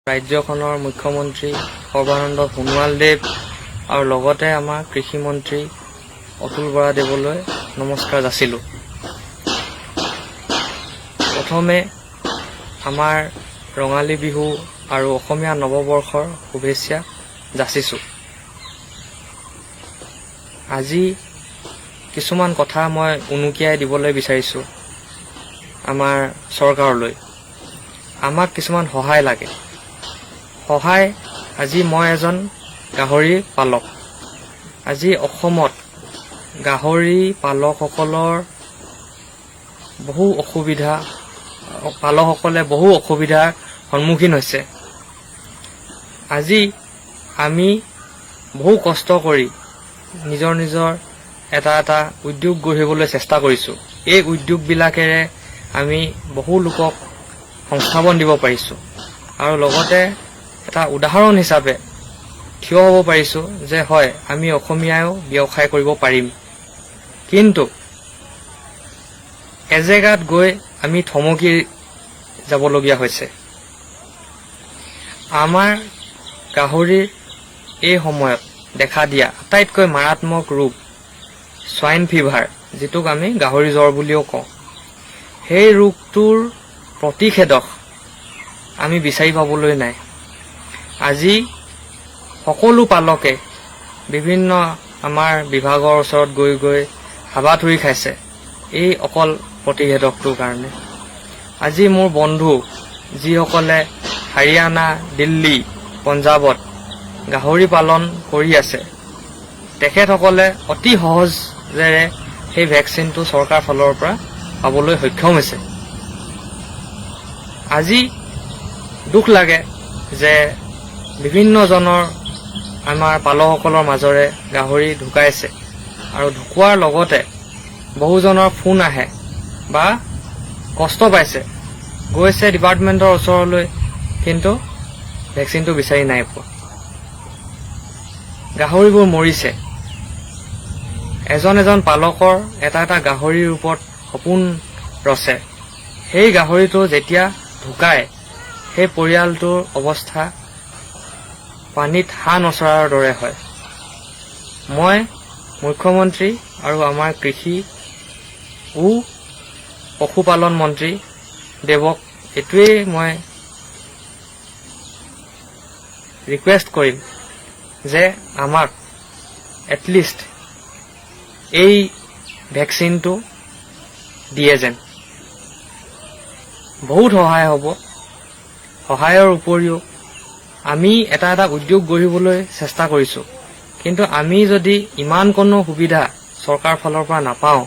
ৰাজ্যখনৰ মুখ্যমন্ত্ৰী সৰ্বানন্দ সোণোৱালদেৱ আৰু লগতে আমাৰ কৃষিমন্ত্ৰী অতুল বৰাদেৱলৈ নমস্কাৰ যাচিলোঁ। প্ৰথমে আমাৰ ৰঙালী বিহু আৰু অসমীয়া নৱবৰ্ষৰ শুভেচ্ছা যাচিছোঁ। আজি কিছুমান কথা মই উনুকিয়াই দিবলৈ বিচাৰিছোঁ আমাৰ চৰকাৰলৈ। আমাক কিছুমান সহায় লাগে, সহায়। আজি মই এজন গাহৰি পালক। আজি অসমত গাহৰি পালকসকলৰ বহু অসুবিধা, পালকসকলে বহু অসুবিধাৰ সন্মুখীন হৈছে। আজি আমি বহু কষ্ট কৰি নিজৰ নিজৰ এটা এটা উদ্যোগ গঢ়িবলৈ চেষ্টা কৰিছোঁ। এই উদ্যোগবিলাকেৰে আমি বহু লোকক সংস্থাপন দিব পাৰিছোঁ আৰু লগতে এটা উদাহৰণ হিচাপে থিয় হ'ব পাৰিছোঁ যে হয়, আমি অসমীয়াইও ব্যৱসায় কৰিব পাৰিম। কিন্তু এজেগাত গৈ আমি থমকি যাবলগীয়া হৈছে। আমাৰ গাহৰিৰ এই সময়ত দেখা দিয়া আটাইতকৈ মাৰাত্মক ৰোগ ছোৱাইন ফিভাৰ, যিটোক আমি গাহৰি জ্বৰ বুলিও কওঁ, সেই ৰোগটোৰ প্ৰতিষেধক আমি বিচাৰি পাবলৈ নাই। আজি সকলো পালকে বিভিন্ন আমাৰ বিভাগৰ ওচৰত গৈ গৈ হাবাথুৰি খাইছে এই অকল প্ৰতিষেধকটোৰ কাৰণে। আজি মোৰ বন্ধু যিসকলে হাৰিয়ানা, দিল্লী, পঞ্জাৱত গাহৰি পালন কৰি আছে, তেখেতসকলে অতি সহজেৰে সেই ভেকচিনটো চৰকাৰ ফালৰ পৰা পাবলৈ সক্ষম হৈছে। আজি দুখ লাগে যে বিভিন্নজনৰ আমাৰ পালকসকলৰ মাজৰে গাহৰি ঢুকাইছে আৰু ঢুকোৱাৰ লগতে বহুজনৰ ফোন আহে বা কষ্ট পাইছে, গৈছে ডিপাৰ্টমেণ্টৰ ওচৰলৈ, কিন্তু ভেকচিনটো বিচাৰি নাই পোৱা। গাহৰিবোৰ মৰিছে। এজন এজন পালকৰ এটা এটা গাহৰিৰ ওপৰত সপোন ৰচে। সেই গাহৰিটো যেতিয়া ঢুকায়, সেই পৰিয়ালটোৰ অৱস্থা পানীত হাঁহ নচৰাৰ দৰে হয়। মই মুখ্যমন্ত্ৰী আৰু আমাৰ কৃষি ও পশুপালন মন্ত্ৰী দেৱক এইটোৱেই মই ৰিকুৱেষ্ট কৰিম যে আমাক এটলিষ্ট এই ভেকচিনটো দিয়ে যেন, বহুত সহায় হ'ব। সহায়ৰ উপৰিও আমি এটা এটা উদ্যোগ গঢ়িবলৈ চেষ্টা কৰিছোঁ, কিন্তু আমি যদি ইমানকণো সুবিধা চৰকাৰ ফালৰ পৰা নাপাওঁ,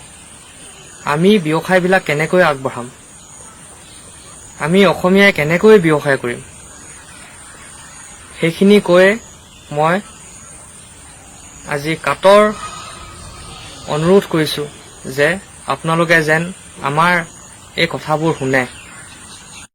আমি ব্যৱসায়বিলাক কেনেকৈ আগবঢ়াম? আমি অসমীয়াই কেনেকৈ ব্যৱসায় কৰিম? সেইখিনি কৈয়ে মই আজি কাতৰ অনুৰোধ কৰিছোঁ যে আপোনালোকে যেন আমাৰ এই কথাবোৰ শুনে।